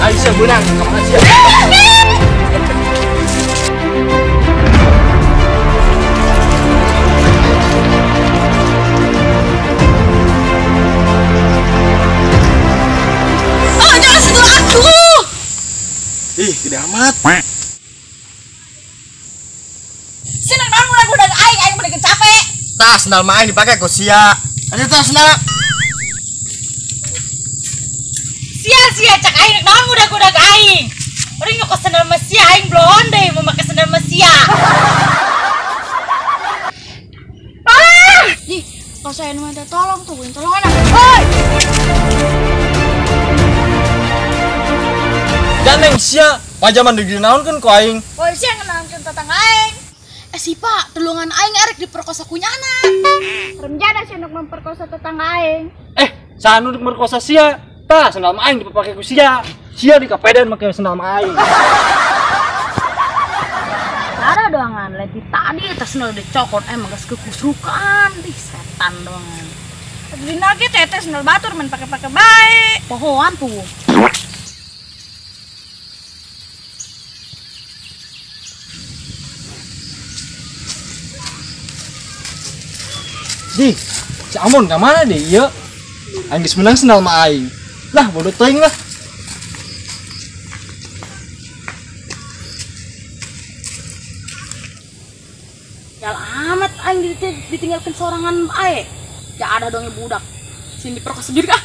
Aisyah benang, kamu Aisyah. Oh, jangan sentuh aku. Ih, gede amat. Senang naon udah aing, aing mending capek. Tas sendal mah aing dipake ku sia. Ayo tas sendal. Sia-sia cak aing naon udah aing. Urang nyokot sendal mah sia aing blonde deui mau make sendal mah sia. Ah! Ih, kalau saya minta tolong tungguin tolong anak. Hoi! Janeng sia, pajaman di naon kan ku aing. Woi sia ngenaonkeun tetangga aing. Eh si Pak, tulungan aing erek diperkosa ku nyana. Rencana sia nuk memperkosa tetangga aing. Eh, saha nu merkosa sia? Tah, sendal mah aing dipake ku sia. Sia dikapedan make sendal mah aing. Ada doangan lagi tadi tas sendal dicokot emang geus kekusrukan di setan doangan. Dina ge teh sendal batur men pake-pake bae. Pohoan tuh. Di, si Amon ka mana deh ieu? Aing geus meunang sendal mah aing. Lah, bodoh teuing lah. Yal amat aing ditinggalkan sorangan ae. Ya ada dong budak. Sini diperkosa sendiri ah.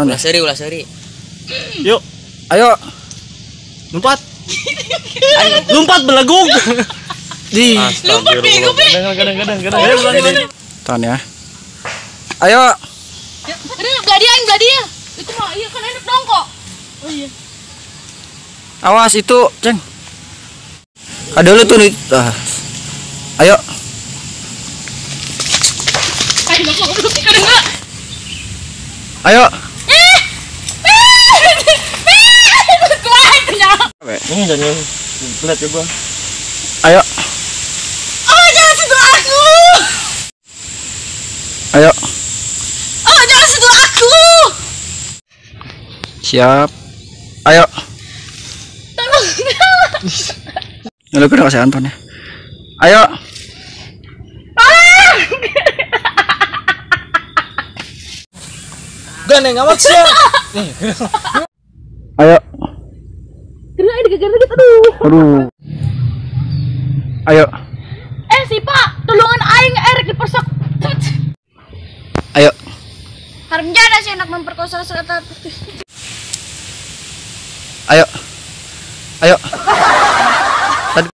Ulah seri, ulah seri. Yuk, ayo. Lompat. Lompat belagung. Di. Lompat bingung, Bi. Kadang-kadang. Tahan ya. Ayo. Aduh, belah dia, belah dia. Itu mah iya kan enak dong kok. Oh iya. Awas itu, Ceng. Ada lu tuh nih. Ayo. Ayo. Ini jangan pelet ya gua. Ayo. Oh, jangan sentuh aku. Ayo. Oh, jangan sentuh aku. Siap. Ayo. Tolong. Lu kena kasih Anton ya. Ayo. Gandeng amat sih. Ayo. Dikejar dikit, aduh. Aduh. Ayo. Eh si Pak, tulungan aing erek dipersak. Ayo. Harmjana sih anak memperkosa serta. Ayo. Ayo.